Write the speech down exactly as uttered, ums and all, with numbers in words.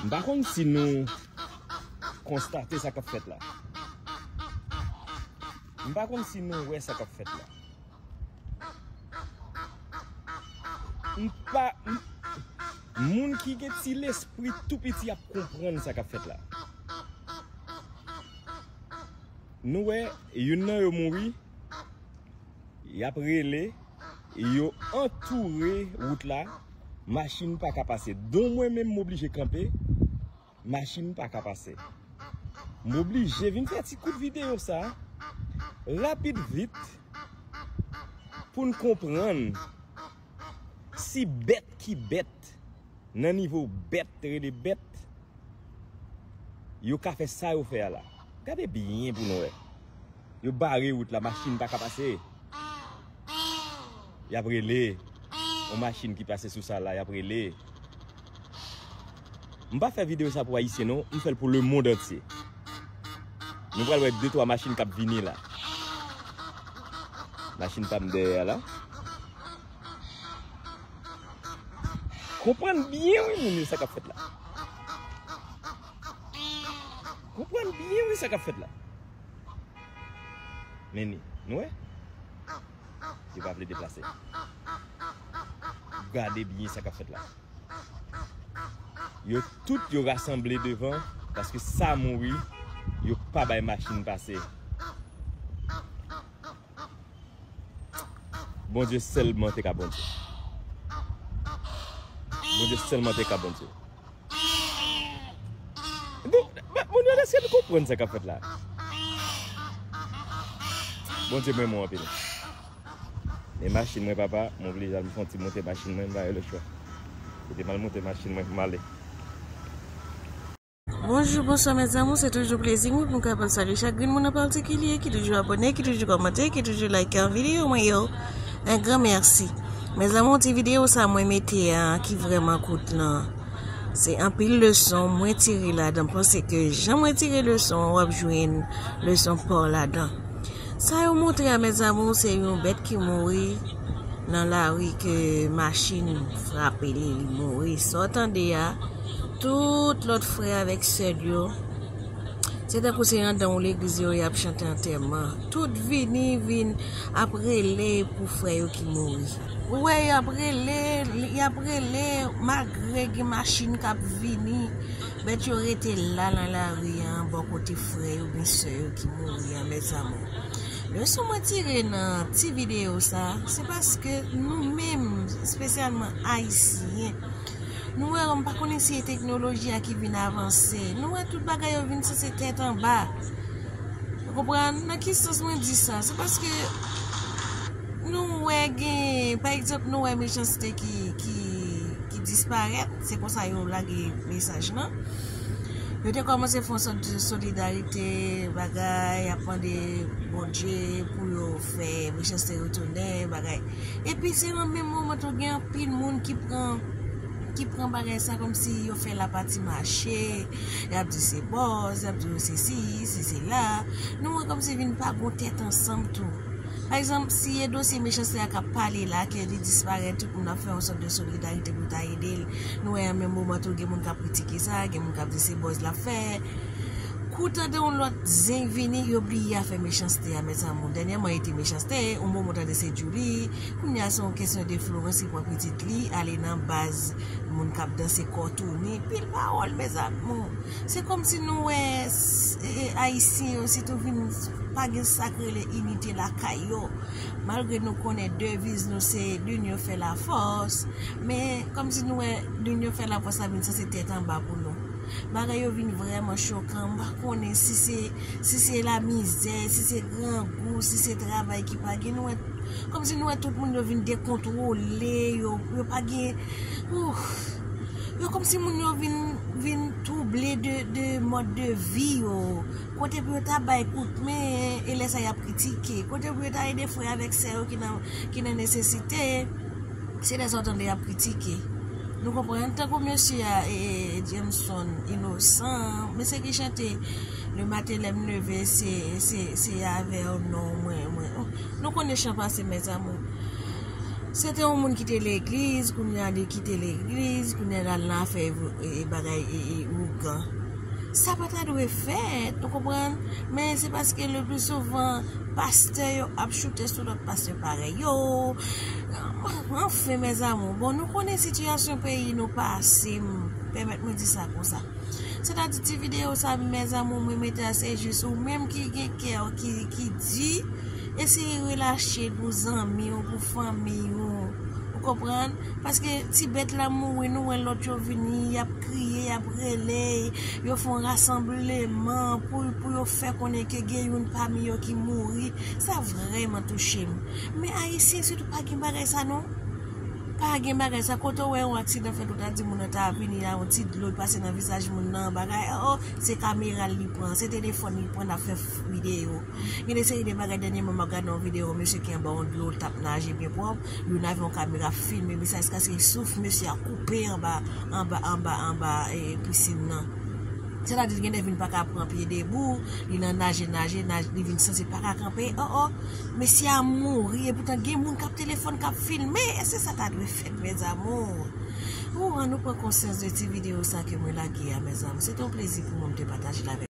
M pa konn si nou konstate sa k ap fèt la. M pa konn si nou wè sa k ap fèt la. M pa. M- Moun ki gen ti lespri tou piti ap konprann sa k ap fèt la. Nou wè, youn nan yo mouri, y ap rele, yo antoure wout la, machin pa ka pase. Don mwen menm m oblije kanpe, machin pa ka pase. M oblije vin fè ti kout videyo sa, rapid vit, pou n konprann si bèt ki bèt, nan nivo bèt, rele bèt, yo ka fè sa yo fè a la. Gade byen pou nou wè. Yo bare wout la, machin pa ka pase. Y ap rele. Yon machin ki pase sou sa la, y ap rele. M pa fè videyo sa pou Ayisyen non, m fè l pou lemonn antye. Nou pral wè de twa machin k ap vini la. Machin pa m dèyè a la. Konprann byen wi moun yo sa k ap fèt la. Konprann byen wi sa k ap fèt la. Men ni, nou wè? Yo pa vle deplase. Gade byen sa k ap fèt la. Yo tout yo rasanble devan paske sa mouri, yo pa bay machin pase. Bondye sèlman te ka Bondye. Bondye sèlman te ka Bondye. Bon, ba- moun yo, èske nou konprann sa k ap fèt la? Bondye mwen mwen anpil. E machin mwen papa, mwen oblije al fè yon ti monte machin mwen, m pa gen lechwa. Kote m al monte machin mwen pou m ale. Bonjou, bonswa mes amours, se toujou plezi mwen pou m kapab salye chak grenn moun an patikilye ki toujou abòne, ki toujou kòmante, ki toujou like an videyo mwen yo. Un grand merci. Mes amours, ti videyo sa mwen mete a ki vrèman kout lan. Se anpil leson mwen tire ladan. Panse ke jan mwen tire leson an, w ap jwenn leson pa w ladan. Sa yo montre a, mes amours, se yon bèt ki mouri nan lari ke machin frape li, li mouri. Sa w tande a, tout lòt frè avèk sè l yo, se tankou se anndan yon legliz yo, y ap chante antèman. Tout vini, vin ap rele pou frè yo ki mouri. Ou wè, y ap rele, y ap rele, malgre gen machin k ap vini, bèt yo rete la nan lari an, bò kote frè yo, oubyen sè yo ki mouri an, mes amours. Leson mwen tire nan ti videyo sa, se paske nou menm, espesyalman Ayisyen, nou wè, m pa konnen si e teknoloji a ki vin avanse. Nou wè tout bagay yo vin sanse tèt anba. Ou konprann? Nan ki sans mwen di sa? Se paske nou wè gen, pa egzanp, nou wè mechanste ki, ki, ki disparèt. Se konsa yo lage mesaj lan. Yo te kòmanse fè yon sòt de solidarite, bagay, ap mande Bondye pou yo fè mechanste retounen, bagay. Epi se nan menm moman tou gen anpil moun ki pran, ki pran bagay sa kòmsi yo fè l apati mache, y ap di se bòz, y ap di yo se si, se sela. Nou wè kòmsi vin pa gon tèt ansanm tou. Pa egzanp, si e dosye mechanste a k ap pale la, ke li disparèt, tout moun ap fè yon sòt de solidarite pou ta ede l. Nou wè an menm moman tou, gen moun k ap kritike sa, gen moun k ap di se bòz l ap fè. Kou tande yon lòt zen vini, yo bliye afè mechanste a, mes amours. Dènyèman, e te mechanste, yon moman tande se Djouly, kounye a se yon kesyon de Florence ki pran pitit li, ale nan baz moun k ap danse kò touni. Pil pawòl, mes amours. Se kòmsi nou wè s- e- Ayisyen yo sitou vin pa gen sa k rele inite lakay yo. Malgre nou konnen deviz nou se l'union fait la force, men kòmsi nou wè l'union fait la force la vin sanse tèt anba pou nou. Bagay yo vin vrèman chokan. M pa konnen si se, si se lamizè, si se grangou, si se travay ki pa gen. Nou wè, kòmsi nou wè tout moun yo vin dekontwole, yo, yo pa gen, ouf. Yo kòmsi moun yo vin, vin twouble de, de mòd de vi yo. Kote pou yo ta bay kout men, e lè sa y ap kritike. Kote pou yo ta ede frè avèk sè yo ki nan, ki nan nesesite, se lè sa w tande y ap kritike. Nou konprann? Tankou mesye a, e, e, Jameson Inosan, mesye ki chante Le matin lè m leve, se, se, se avè w non mwen, mwen. Nou konnen chan pase, mes amours. Se te yon moun ki te legliz, kounye a li kite legliz, kounye a l al nan afè e, e bagay e, e ougan. Sa pa ta dwe fèt, ou konprann? Men se paske le pli souvan pastè yo ap choute sou lòt pastè parèy yo. Anfen, mes amours, bon, nou konnen sitiyasyon peyi nou pase, m, pèmèt mwen di sa konsa. Sètadi ti videyo sa, mes amours, mwen mete a se jis ou menm ki gen kè ki, ki di, eseye relache l pou zanmi w, pou fanmi w. Ou konprann? Paske ti bèt la mouri, nou wè lòt yo vini, y ap kriye, y ap rele, yo fè yon rasanbleman pou, pou yo fè konnen ke gen youn pami yo ki mouri. Sa vrèman touche m. Men Ayisyen sitou pa gen bagay sa non. Pa gen bagay sa. Kote w wè yon aksidan fèt, ou ta di moun nan ta vini a yon ti dlo, l pase nan vizaj moun nan, bagay, oh, oh, se kamera l li pran, se telefòn li pran, l ap fè videyo. Gen de seri de bagay, dènyèman m ap gade yon videyo, yon mesye ki anba yon dlo, l t ap naje byen pwòp, youn avè yon kamera ap filme, men sa jiskaske souf mesye a koupe anba, anba, anba, anba, e, pisin nan. Sètadi gen de vin pa ka pran pye debou, li nan naje, naje, naje, li vin santi pa ka kanpe. Oh, oh, mesye a mouri, epoutan gen moun k ap telefòn, k ap filme. Èske sa ta dwe fèt, mes amours? Ou an nou pran konsyans de ti videyo sa ke mwen lage a, mes amours. Se te yon plezi pou mwen m te pataje l avèk